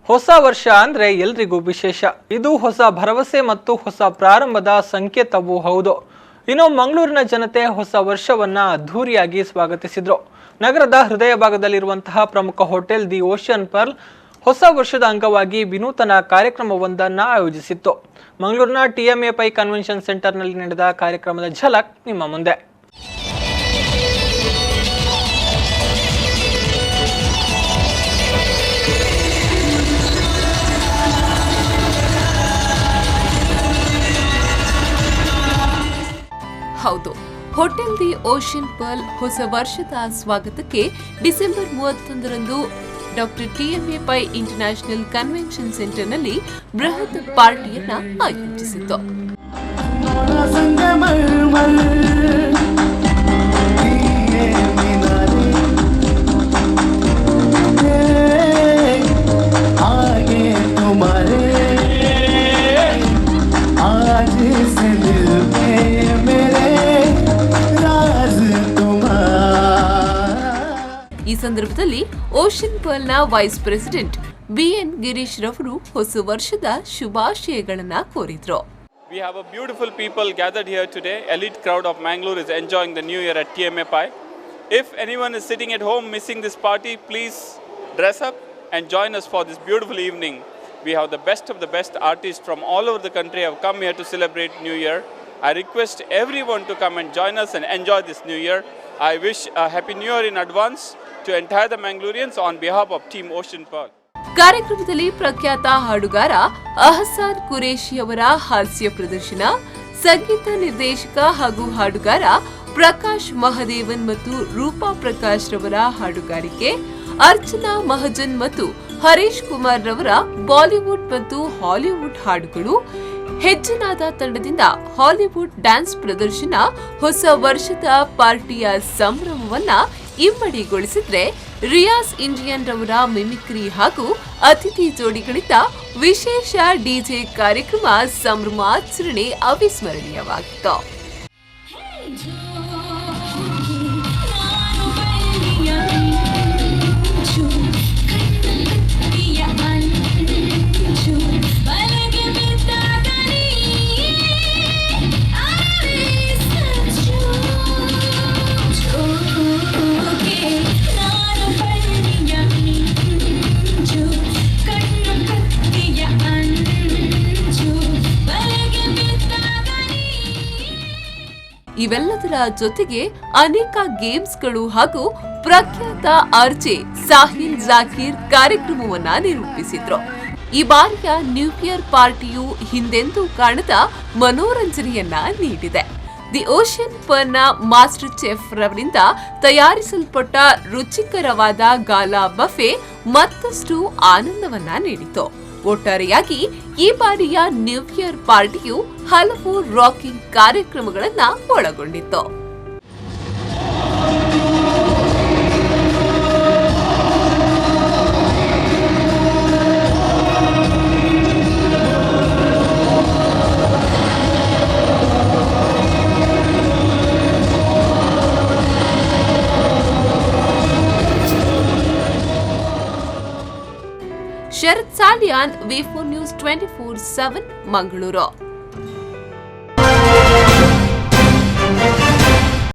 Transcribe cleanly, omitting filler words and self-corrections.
ಹೊಸ ವರ್ಷ ಅಂದ್ರೆ ಎಲ್ರಿಗೂ ವಿಶೇಷ. ಇದು ಹೊಸ ಭರವಸೆ ಮತ್ತು ಹೊಸ ಪ್ರಾರಂಭದ ಸಂಕೇತವೂ ಹೌದು. ಇನ್ನು ಮಂಗಳೂರಿನ ಜನತೆ ಹೊಸ ವರ್ಷವನ್ನ ಅದ್ಧೂರಿಯಾಗಿ ಸ್ವಾಗತಿಸಿದ್ರು. ನಗರದ ಹೃದಯ ಭಾಗದಲ್ಲಿರುವಂತಹ ಪ್ರಮುಖ ಹೋಟೆಲ್ the ocean pearl ಹೊಸ ವರ್ಷದ ಅಂಗವಾಗಿ ವಿನೂತನ ಕಾರ್ಯಕ್ರಮವೊಂದನ್ನ ಆಯೋಜಿಸಿತ್ತು. ಮಂಗಳೂರಿನ ಟಿಎಂಎ ಪೈ ಕನ್ವೆನ್ಷನ್ ಸೆಂಟರ್ನಲ್ಲಿ ನಡೆದ ಕಾರ್ಯಕ್ರಮದ ಝಲಕ್ ನಿಮ್ಮ ಮುಂದೆ. ಹೌದು, ಹೋಟೆಲ್ the ocean pearl ಹೊಸ ವರ್ಷದ ಸ್ವಾಗತಕ್ಕೆ December 31ರಂದು doctor TMA pi international convention ಸೆಂಟರ್ನಲ್ಲಿ ಬೃಹತ್ ಪಾರ್ಟಿಯನ್ನ ಆಯೋಜಿಸಿತ್ತು. संगमरमर दिए मीनारे आगे तुम्हारे आज से दिल में मेरे राज तुम्हारा. ಈ ಸಂದರ್ಭದಲ್ಲಿ ocean ಪರ್ಲ್ನ vice president B N Girish ರವರು ಹೊಸ ವರ್ಷದ ಶುಭಾಶಯಗಳನ್ನ ಕೋರಿದ್ರು. We have a beautiful people gathered here today. Elite crowd of Mangalore is enjoying the new year at TMA Pai. If anyone is sitting at home missing this party, please dress up and join us for this beautiful evening. We have the best of the best artists from all over the country have come here to celebrate New Year. I request everyone to come and join us and enjoy this New Year. I wish a Happy New Year in advance to entire the Mangaloreans on behalf of Team Ocean Pearl. ಕಾರ್ಯಕ್ರಮದಲ್ಲಿ ಪ್ರಖ್ಯಾತ ಹಾಡುಗಾರ ಅಹಸಾನ್ ಕುರೇಶಿ ಅವರ ಹಾಸ್ಯ ಪ್ರದರ್ಶನ, ಸಂಗೀತ ನಿರ್ದೇಶಕ ಹಾಗೂ ಹಾಡುಗಾರ ಪ್ರಕಾಶ್ ಮಹದೇವನ್ ಮತ್ತು ರೂಪಾ ಪ್ರಕಾಶ್ ರವರ ಹಾಡುಗಾರಿಕೆ, ಅರ್ಚನಾ ಮಹಜನ್ ಮತ್ತು ಹರೀಶ್ ಕುಮಾರ್ ರವರ ಬಾಲಿವುಡ್ ಮತ್ತು ಹಾಲಿವುಡ್ ಹಾಡುಗಳು, ಹೆಜ್ಜೆನಾದ ತಂಡದಿಂದ ಹಾಲಿವುಡ್ ಡ್ಯಾನ್ಸ್ ಪ್ರದರ್ಶನ ಹೊಸ ವರ್ಷದ ಪಾರ್ಟಿಯ ಸಂಭ್ರಮವನ್ನ ಇಮ್ಮಡಿಗೊಳಿಸಿದ್ರೆ, ರಿಯಾಸ್ ಇಂಡಿಯನ್ ರವರ ಮಿಮಿಕ್ರಿ ಹಾಗೂ ಅತಿಥಿ ಜೋಡಿಗಳಿದ್ದ ವಿಶೇಷ ಡಿಜೆ ಕಾರ್ಯಕ್ರಮ ಸಂಭ್ರಮಾಚರಣೆ ಅವಿಸ್ಮರಣೀಯವಾಗಿತ್ತು. ನಾನು ಬಳ್ಳಿಯ ಮಿಂಚು, ಕಣ್ಣು ಕತ್ತಿಯ ಅಂಚು, ಬಲೆಗೆ ಬಿದ್ದಾಗ ನೀ ಅರವೇ. ಜೋಕೆ. ನಾನು ಬಳ್ಳಿಯ ಮಿಂಚು, ಕಣ್ಣು ಕತ್ತಿಯ ಅಂಚು, ಬಲೆಗೆ ಬಿದ್ದಾಗ ನೀ ಇವೆಲ್ಲದರ ಜೊತೆಗೆ ಅನೇಕ ಗೇಮ್ಸ್ಗಳು ಹಾಗೂ ಪ್ರಖ್ಯಾತ ಆರ್ಜೆ ಸಾಹಿಲ್ ಜಾಕೀರ್ ಕಾರ್ಯಕ್ರಮವನ್ನ ನಿರೂಪಿಸಿದ್ರು. ಈ ಬಾರಿಯ ನ್ಯೂ ಇಯರ್ ಪಾರ್ಟಿಯು ಹಿಂದೆಂದೂ ಕಾಣದ ಮನೋರಂಜನೆಯನ್ನ ನೀಡಿದೆ. The ocean ಪರ್ಲ್ನ master chef ರವರಿಂದ ತಯಾರಿಸಲ್ಪಟ್ಟ ರುಚಿಕರವಾದ ಗಾಲಾ ಬಫೆ ಮತ್ತಷ್ಟು ಆನಂದವನ್ನ ನೀಡಿತು. ಒಟ್ಟಾರೆಯಾಗಿ ಈ ಬಾರಿಯ ನ್ಯೂ ಇಯರ್ ಪಾರ್ಟಿಯು ಹಲವು ರಾಕಿಂಗ್ ಕಾರ್ಯಕ್ರಮಗಳನ್ನ ಒಳಗೊಂಡಿತ್ತು. ಶರತ್ ಸಾಲಿಯಾನ್, ವಿ4 ನ್ಯೂಸ್ 24/7, ಮಂಗಳೂರು.